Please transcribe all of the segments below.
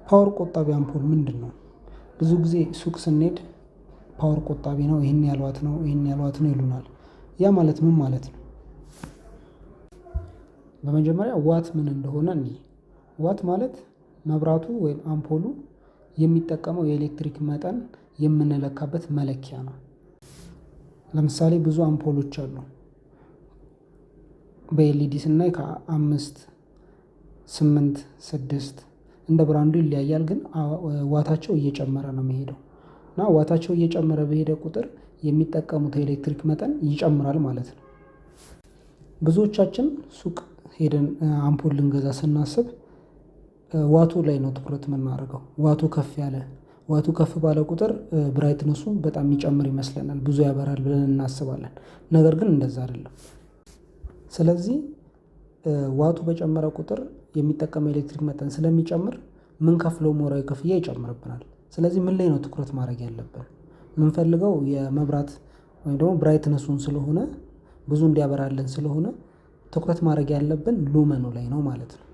Power ቆጣቢ አምፖል ምንድነው? ብዙ ጊዜ ሱቅ ስንሄድ power ቆጣቢ ነው፣ ይሄን ያህል ዋት ነው፣ ይሄን ያህል ዋት ነው ይሉናል። ያ ማለት ምን ማለት ነው? በመጀመሪያ ዋት ምን እንደሆነ እንይ። ዋት ማለት መብራቱ ወይም አምፖሉ የሚጠቀመው የኤሌክትሪክ መጠን የምንለካበት መለኪያ ነው። ለምሳሌ ብዙ አምፖሎች አሉ። በ LED ስናይ ከ5፣ 8፣ 6 እንደ brand ኡ ይለያያል፣ ግን ዋታቸው እየጨመረ ነው የሚሄደው። እና ዋታቸው እየጨመረ በሄደ ቁጥር የሚጠቀሙት የኤሌክትሪክ መጠን ይጨምራል ማለት ነው። ብዙዎቻችን ሱቅ ሄደን አምፖል ልንገዛ ስናስብ ዋቱ ላይ ነው ትኩረት የምናደርገው። ዋቱ ከፍ ያለ፣ ዋቱ ከፍ ባለ ቁጥር brightness ኡ በጣም የሚጨምር ይመስለናል፣ ብዙ ያበራል ብለን እናስባለን። ነገር ግን እንደዛ አይደለም። ስለዚህ ዋቱ በጨመረ ቁጥር የሚጠቀመው ኤሌክትሪክ መጠን ስለሚጨምር ምንከፍለው ወርሃዊ ክፍያ ይጨምርብናል። ስለዚህ ምን ላይ ነው ትኩረት ማድረግ ያለብን? የምንፈልገው የመብራት ወይም ደግሞ brightness ኡን ስለሆነ፣ ብዙ እንዲያበራልን ስለሆነ ትኩረት ማድረግ ያለብን lumen ኡ ላይ ነው ማለት ነው።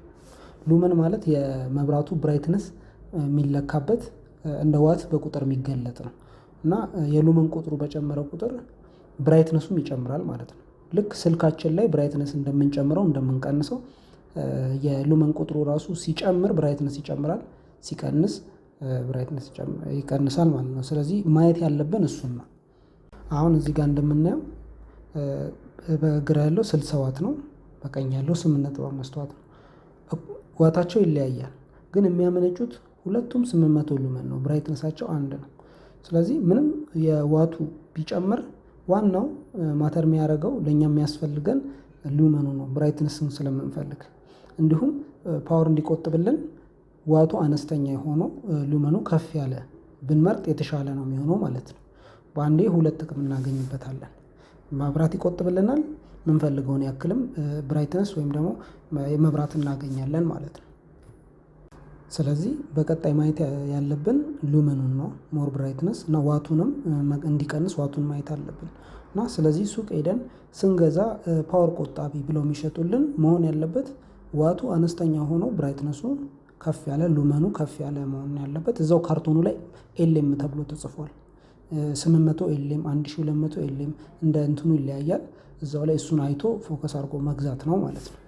Lumen ማለት የመብራቱ brightness የሚለካበት እንደ ዋት በቁጥር የሚገለጥ ነው። እና የ lumen ቁጥሩ በጨመረ ቁጥር brightness ኡም ይጨምራል ማለት ነው። ልክ ስልካችን ላይ brightness እንደምንጨምረው እንደምንቀንሰው የ lumen ቁጥሩ ራሱ ሲጨምር brightness ይጨምራል፣ ሲቀንስ brightness ይቀንሳል ማለት ነው። ስለዚህ ማየት ያለብን እሱን ነው። አሁን እዚህ ጋር እንደምናየው በግራ ያለው 60 ዋት ነው፣ በቀኝ ያለው 8.5 ዋት ነው። ዋታቸው ይለያያል፣ ግን የሚያመነጩት ሁለቱም 800 lumen ነው። Brightness ኣቸው አንድ ነው። ስለዚህ ምንም የዋቱ ቢጨምር ዋናው matter የሚያደርገው ለእኛ የሚያስፈልገን lumen ኡ ነው፣ brightness ን ስለምንፈልግ። እንዲሁም power እንዲቆጥብልን ዋቱ አነስተኛ የሆነው lumen ኡ ከፍ ያለ ብንመርጥ የተሻለ ነው የሚሆነው ማለት ነው። በአንዴ ሁለት ጥቅም እናገኝበታለን። መብራት ይቆጥብልናል፣ የምንፈልገውን ያክልም brightness ወይም ደግሞ መብራት እናገኛለን ማለት ነው። ስለዚህ በቀጣይ ማየት ያለብን lumen ኡን ነው፣ more brightness፣ እና ዋቱንም እንዲቀንስ ዋቱን ማየት አለብን። እና ስለዚህ ሱቅ ሄደን ስንገዛ power ቆጣቢ ብለው የሚሸጡልን መሆን ያለበት ዋቱ አነስተኛ ሆኖ brightness ኡ ከፍ ያለ፣ lumen ኡ ከፍ ያለ መሆን ያለበት። እዛው ካርቶኑ ላይ LM ተብሎ ተጽፏል። 800 LM፣ 1200 LM እንደ እንትኑ ይለያያል። እዛው ላይ እሱን አይቶ focus አድርጎ መግዛት ነው ማለት ነው።